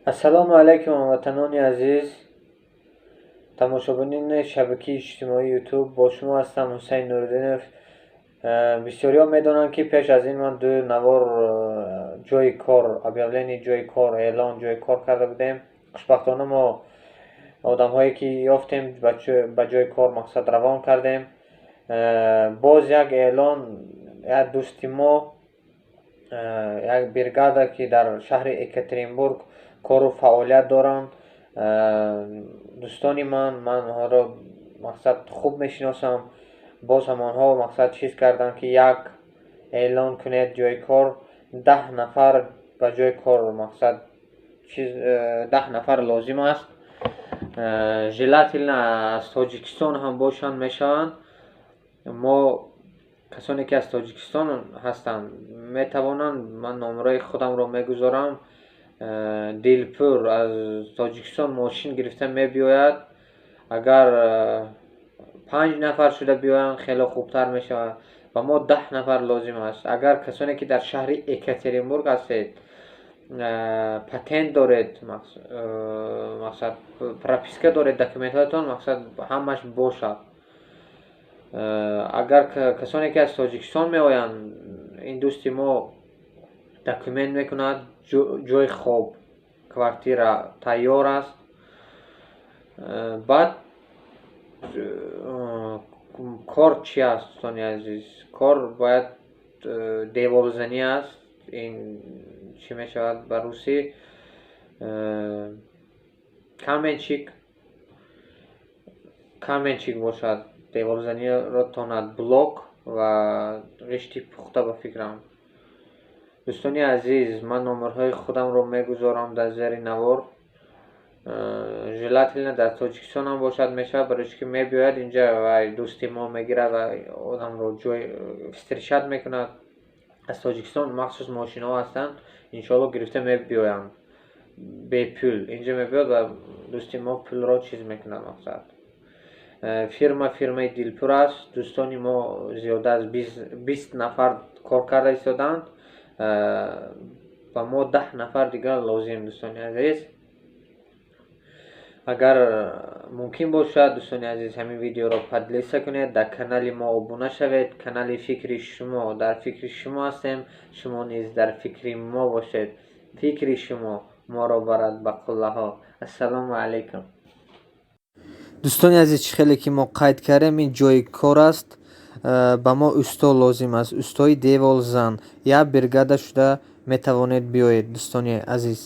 Ассалому алайкум, ҳамватанони азиз, тамошобинони шабакаи иҷтимоии Ютуб. Бо шумо ҳастам Ҳусайн Нуриддинов. Бисёриҳо медонанд, ки пеш аз ин ман ду навор ҷойи кор, объявление ҷойи кор, эълон ҷойи кор карда будем. Хушбахтона, мо одамҳое ки ёфтем, ба ҷойи кор, мақсад, равон кардем. Боз як эълон: як дӯсти мо, як бригада, ки дар шаҳри Екатеринбург кору фаъолият доранд, дӯстони ман, ман онҳоро, мақсад, хуб мешиносам. Боз ҳамонҳо, мақсад, чиз карданд, ки як эълон кунед ҷойи кор, 10 нафар ба ҷойи кор, мақсад, чиз, 10 нафар лозим аст. Желательно аз Тоҷикистон ҳам бошанд, мешаванд. Мо касоне ки аз Тоҷикистон ҳастанд, метавонанд, ман номерои худамро мегузорам. Дилпур аз Тоҷикистон мошин гирифта мебиёяд. Агар панҷ нафар шуда биёянд, хеле хубтар мешавад. Ба мо 10 нафар лозим аст. Агар касоне ки дар шаҳри Екатеринбург ҳастед, патент доред, мақсад, прописка доред, документҳоятон, мақсад, ҳамаш бошад. Агар касоне ки аз Тоҷикистон меоянд, ин дӯсти мо документ мекунад, ҷойи хоб, квартира тайёр аст. Баъд кор чи аст, дӯстони азиз? Кор бояд деворзанӣ аст. Ин чӣ мешавад ба русӣ? Каменщик, каменщик бошад, деворзаниро тонад, блок ва ғишти пухта, ба фикрам. Дӯстони азиз, ман номерҳои худамро мегузорам дар зери навор. Желательно дар Тоҷикистон ҳам бошад, мешавад, барои чӣ ки мебиёяд инҷа ва дӯсти мо мегирад ва одамро ҷой встречать мекунад. Аз Тоҷикистон махсус мошинҳо ҳастанд, иншоалло, гирифта мебиёянд бепул. Инҷа мебиёд ва дӯсти мо пулро чиз мекунад, мақсад. Фирма фирмаи Дилпур аст. Дӯстони мо зиёда аз 20 нафар кор карда истодаанд. Ба мо 10 нафар дигар лозим, дӯстони азиз. Агар мумкин бошад, дӯстони азиз, ҳамин видеоро поделиться кунед, дар канали мо обуна шавед. Канали фикри шумо, дар фикри шумо ҳастем, шумо низ дар фикри мо бошед. Фикри шумо моро барад ба қуллаҳо. Ассалому алайкум. Дӯстони азиз, чӣ хеле ки мо қайд кардем, ин ҷойи кор аст. Ба мо усто лозим аст, устои деворзан. Як бригада шуда метавонед биёед, дӯстони азиз.